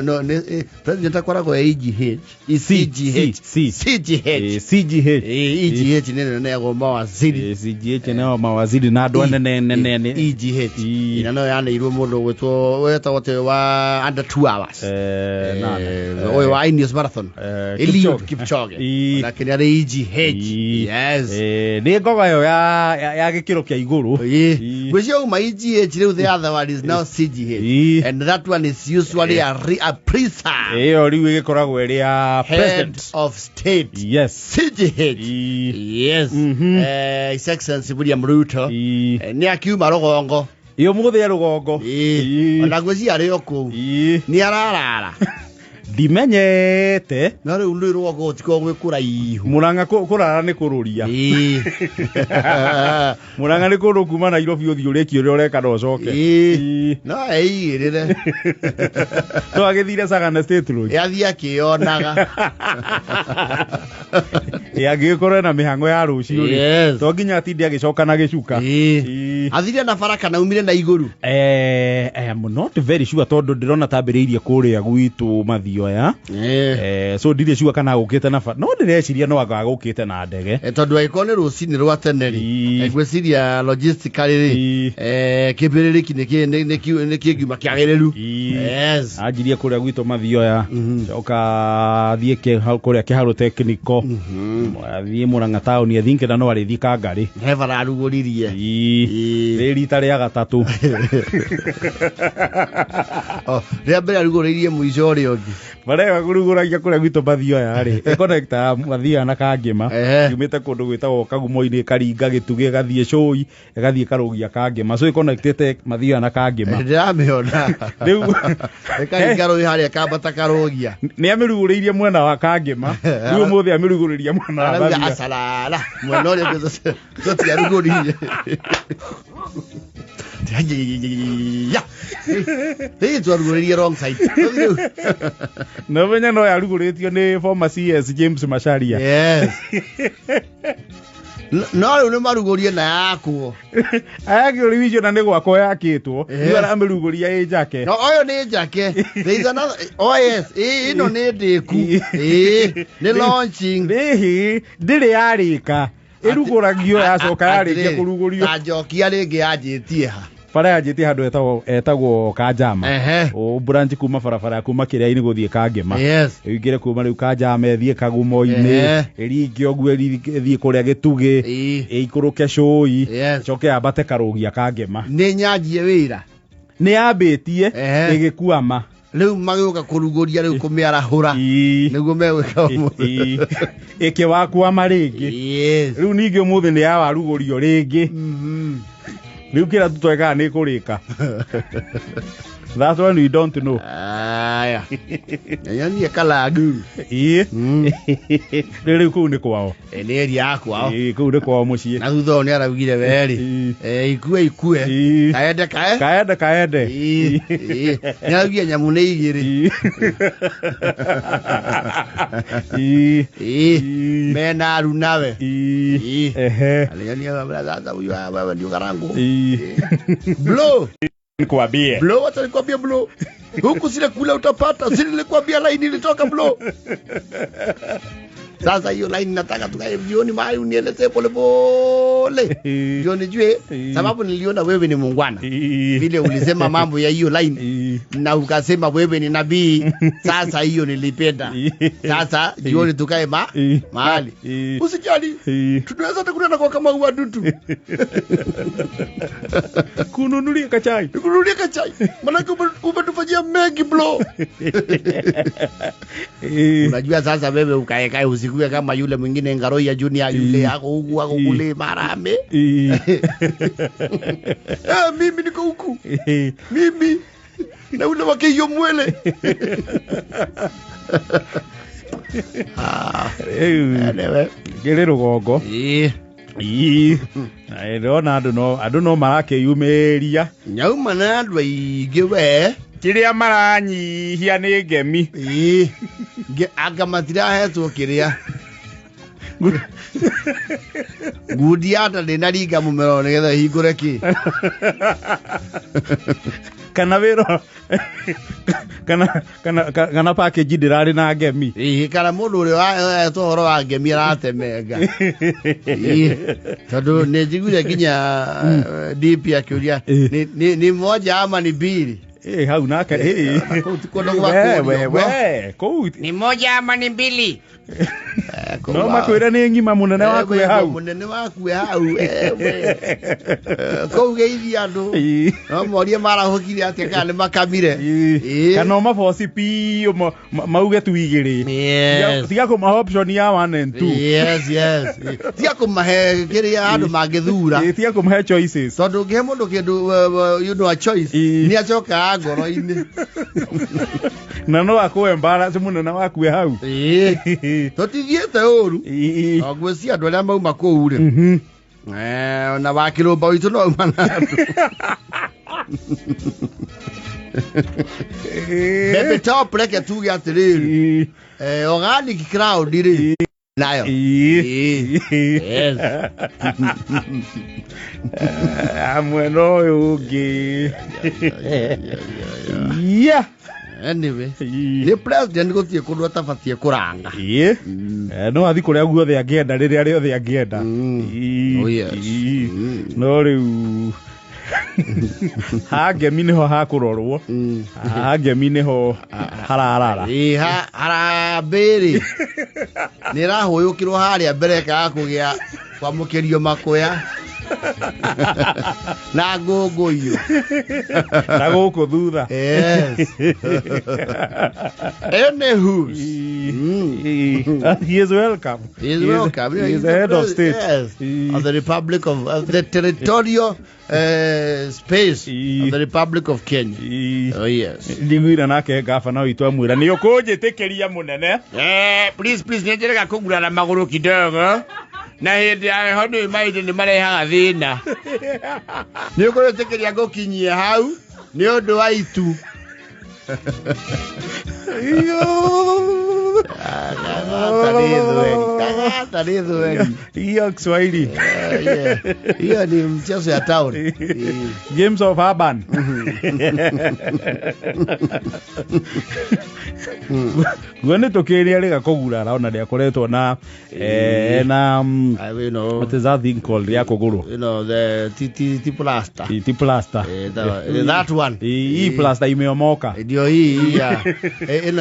No, president akoragwo e EGH. C, CGH. C, CGH. CGH. EGH nĩ nene mawaziri. CGH nĩo mawaziri na andũ anene nene nene. EGH. Na no yaneirwo mũndũ ũgwĩtwo wetagwo atĩ wa under 2 hours. Nani? Ũyũ wa Ineos Marathon. Eliud Kipchoge. Kipchoge. Nake nĩ arĩ EGH. Yes. Nĩ ngoga ĩyo ya gĩkĩro kĩa igũrũ. Ngwĩciria uma EGH rĩu the other one is now CGH. And that one is usually a prisa. Ĩyo rĩu ĩgĩkoragwo ĩrĩ ya Head president. of state. Yes. CGH. Yes. His Excellency William Ruto. Nĩ akiuma rũgongo. Ĩ ũmũthĩ e rũgongo. Ona ngwĩciria arĩ o kũu. Nĩ ararara. Ndimenyete. No rĩu nĩ rũgongo gũtikoragwo gwĩ kũraihu. Mũrang'a kũrara nĩ kũrũria. Mũrang'a nĩ kũndũ kuma Nairobi ũthiĩ ũrĩkie ũrĩa ũreka na ũcoke. No eigĩrĩre. No agĩthire Sagana State Road. Athiĩ akĩonaga. Angĩgĩkorwo ena mĩhang'o ya rũciũ rĩ. Yes. To nginya atinde agĩcoka na gĩcuka. Athire na bara kana umire na igũrũ? I am not very sure tondũ ndĩrona tambĩrĩirie kũrĩa gwitũ Mathioya. So ndirĩ sure kana agũkĩte na bara. No ndĩreciria no anga agũkĩte na ndege. Tondũ angĩkorwo nĩ rũcinĩ rwa tene rĩ, ngwĩciria logistically rĩ, kĩmbĩrĩrĩki nĩ kĩngiuma kĩagĩrĩru. Yes. Anjirie kũrĩa gwitũ Mathioya. Coka athiĩ kũrĩa Kĩharũ Technical. Athiĩ Mũrang'a taũni, I think na no arĩthiĩ Kangarĩ. He bara arugũririe. Rĩ rita rĩa gatatũ. Oh, rĩa mbere arugũrĩirie mũico ũrĩa ũngĩ. Bara ĩyo ĩrugũragia kũrĩa gwitũ Mathioya rĩ, ĩkonektaga Mathioya na Kangĩma. Yumĩte kũndũ gwĩtagwo Kagumo-inĩ, ĩkaringa Gĩtugĩ, ĩgathiĩ Cũi, ĩgathiĩ ĩkarũgia Kangĩma. So ĩkonektĩte Mathioya na Kangĩma. Ndĩramĩona. Rĩu ĩkaringa rũĩ harĩa ĩkambata karũgia. Nĩ amĩrugũrĩirie mwena wa Kangĩma. Rĩu ũmũthĩ amĩrugũrĩria mwena wa Arauga Mathioya. acarara. Mwena ũrĩa ũngĩ tũtiarugũririe. Ya. Hii twarugũrĩirie wrong side. Na ũmenye no yarugũrĩtio nĩ former CS James Macharia. Yes. No rĩu nĩ marugũrie na yakwo. Ayakĩũririe icio na nĩ gwakwo yakĩtwo. Rĩu aramĩrugũria ĩ njake. No ũyũ nĩ njake. There is another. Oh yes, ĩno nĩ ndĩku. Nĩ launching. Rĩhĩ, ndĩrĩ yarĩka. Ĩrugũragio yacoka yarĩkia Atĩrĩrĩ, kũrugũrio. Ta njokia rĩngĩ yanjĩtie ha. Bara yanjĩtie handũ etagwo Kanjama. O branch kuma barabara ya kuma kĩrĩa-inĩ gũthiĩ Kangĩma. Yes. Ĩingĩre kuma rĩu Kanjama ĩthiĩ Kagumo-inĩ, ĩringe ũguo ĩthiĩ kũrĩa Gĩtugĩ, ĩikũrũke Cũi, ĩcoke yambate Karũgia Kangĩma. Nĩ nyanjie wĩra. Nĩ yambĩtie ĩgĩkwama. Rĩu magĩũka kũrugũria rĩu kũmĩarahũra. Nĩguo megwĩka ũmũthĩ. Ĩkĩwakwama rĩngĩ. Yes. Rĩu ningĩ ũmũthĩ nĩ yawarugũrio rĩngĩ. Rĩu kĩrĩa tũtoĩ kana nĩ ĩkũrĩka. That's one we don't know. Aya. Nyonie kalangu. Rĩu rĩu kũu nĩ kwao. Nĩ area ya kwao. Kũu nĩ kwao mũciĩ. Na thutha ũyũ nĩ araugire werĩ. Ikue ikue. Kaende kae. Kaende kaende. Nĩ araugire nyamũ nĩ igĩrĩ. Mena arunawe. Alionia sasa huyu wewe ndio karangu. Blow. Nikwambie. Blow, wacha nikwambie blow. Huku sile kula utapata, sile nilikwambia line ilitoka blow. Sasa hiyo line nataka tukae jioni mahali unielezee pole pole. Ndio nijue sababu niliona wewe ni muungwana. Vile ulisema mambo ya hiyo line na ukasema wewe ni nabii. Sasa hiyo nilipenda. Sasa jioni tukae mahali. Usijali. Tunaweza tukutana kwa kama uadudu. Kununulia kachai. Kununulia kachai. Maana umetufanyia mengi bro. Unajua sasa wewe ukae kae usikue kama yule mwingine Ngaroia Junior yule ako huku ako kule Marame. Mimi niko huku. Mimi na ule wake hiyo mwele. Anyway, Ngĩrĩ rũgongo. Ndĩrona andũ no marakĩyumĩria. Nyauma na andũ aingĩ we. Kĩrĩa maranyihia nĩ ngemi. Anga matirahetwo kĩrĩa. Ngundi ya nda ndĩnaringa mũmero nĩgetha ĩhingũre kĩ. Kana wĩra kana kana kana package ndĩrarĩ na ngemi. Ĩĩ, kana mũndũ ũrĩa oetwo ũhoro wa ngemi aratemenga. Ĩĩ, tondũ nĩ njiguire nginya DP akĩũria ni moja ama ni mbili. Ĩ hau nake ĩ. Kũu ti kũndũ gwa We, kũũrio we, ũguo. we, kũu Ni moja ama ni mbili. Kũu no makwĩre nĩ ng'ima mũnene waku e hau. Mũnene waku e hau. We. Kũu geithia andũ. Ĩ. No morie marahũkire atĩa kana nĩ makamire. Ĩ. Ĩ. Kana ũmaboci piũ mauge tu igĩrĩ. Yes. Tiga kũmahe option ya 1 and 2. Yes, yes. Tiga kũmahe kĩrĩa andũ mangĩthura. Ĩ, tiga kũmahe choices. Tondũ ũngĩhe mũndũ kĩndũ you know, a choice Ĩ. nĩ acokaga ngoro-inĩ. Na no akũ embarrass mũnene waku e hau. Ĩ. Tũtithiĩte ũru. Ĩ. O ngwĩciria andũ arĩa mauma kũu rĩ. Ona wa kĩrũmba witũ no auma na andũ. Baby Top reke tuge atĩrĩrĩ. Organic crowd rĩ nayo. Ĩ. Yes. Mwena ũyũ ũngĩ. Yeah. Anyway, nĩ president gũtirĩ kũndũ atabatiĩ kũranga. Ĩ. No athi kũrĩa guothe angĩenda rĩrĩa rĩothe angĩenda. Ĩ. Oh, yes. Ĩ. No rĩu ha ngemi nĩho hakũrorwo. Ha ngemi nĩho hararara. Ĩ, harambĩ rĩ nĩ ĩrahũyũkĩrwo harĩa mbere ĩkaga kũgĩa kwamũkĩrio makũya na ngũngũiyo. Na gũkũ thutha. Yes. Anywho. He is welcome. He is welcome. He is the head of state. Yes. Of the Republic of the territorial space of the Republic of Kenya. Oh yes. Njiguire nake gabana witũ amwĩra nĩ ũkũnjĩtĩkĩria mũnene. Please, please, nĩ njĩrĩga kũgurara magũrũ kidogo. Na hĩndĩ ya heho nĩ mahinda nĩ marehaga thĩna. Nĩ ũkũnjĩtĩkĩria ngũkinyie hau nĩ ũndũ wa itu. Kagata nĩ thweri, kagata nĩ thweri. Hiyo Kiswahili. Yeah. Hiyo ni mchezo ya town. Games of Urban. Guo nĩ tũkĩrĩa rĩga kũgurara ona ndĩakoretwo na na you know, what is that thing called ya kũgũrũ? You know, the T T T plaster. T plaster. That one. Hii plaster imeomoka. Ndio hii ya ĩno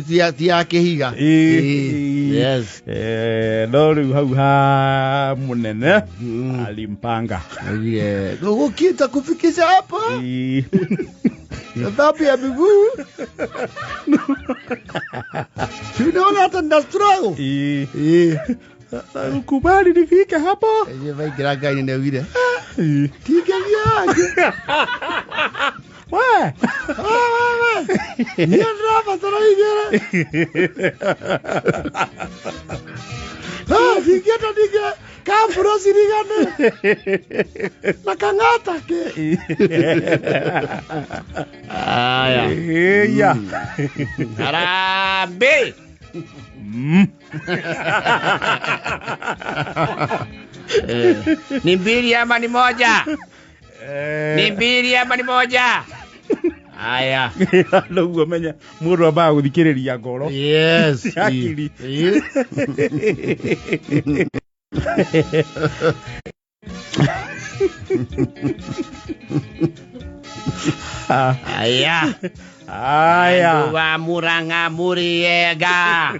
ya ti ya kĩhiga. Yes. No rĩu hau ha mũnene alimpanga. Gũkita kufikisha hapa. Dhambi ya miguu. Tunaona hata nina struggle. Sasa ukubali nifike hapo. Ye vaikira ngai nĩ augire. Tingeria. We. Niĩ ndĩrabatara igĩrĩ. Ndingĩenda ningĩ kamburo cirigane. Na kang'ata ke. Aya. Ĩya. Harambee. Ni mbili ama ni moja? Ni mbili ama ni moja? Aya. Noguo menya mũndũ ambaga gũthikĩrĩria ngoro. Yes. Hakiri. Aya. Aya. Andũ a Murang'a mũrĩega.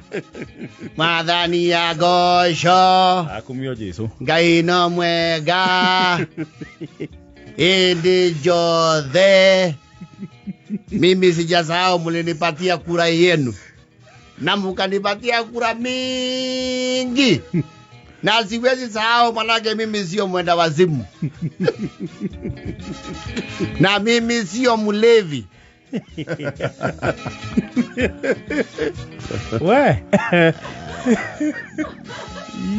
Mwathani agoco. Akumio Jesu. Ngai no mwega. Ĩndĩ njothe. Mimi sijasahau mlinipatia kura yenu. Na mkanipatia kura mingi. Na siwezi sahau manake mimi sio mwenda wazimu. Na mimi sio mlevi. We.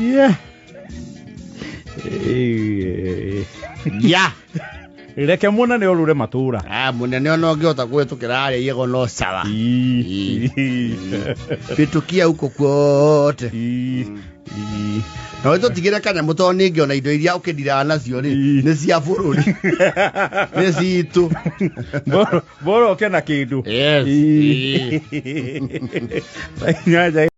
Yeah. Yeah. Reke mũnene ũrũre matũra. Mũnene ona ũngĩhota kũhĩtũkĩra harĩa igego no sawa. Pitukia huko kwote. Na tũtigĩre kanyamũ tondũ ningĩ ona indo iria ũkĩndiraga nacio rĩ, nĩ cia bũrũri, nĩ citũ. Bora ũke na kĩndũ. Yes. Ii. Thaa 8.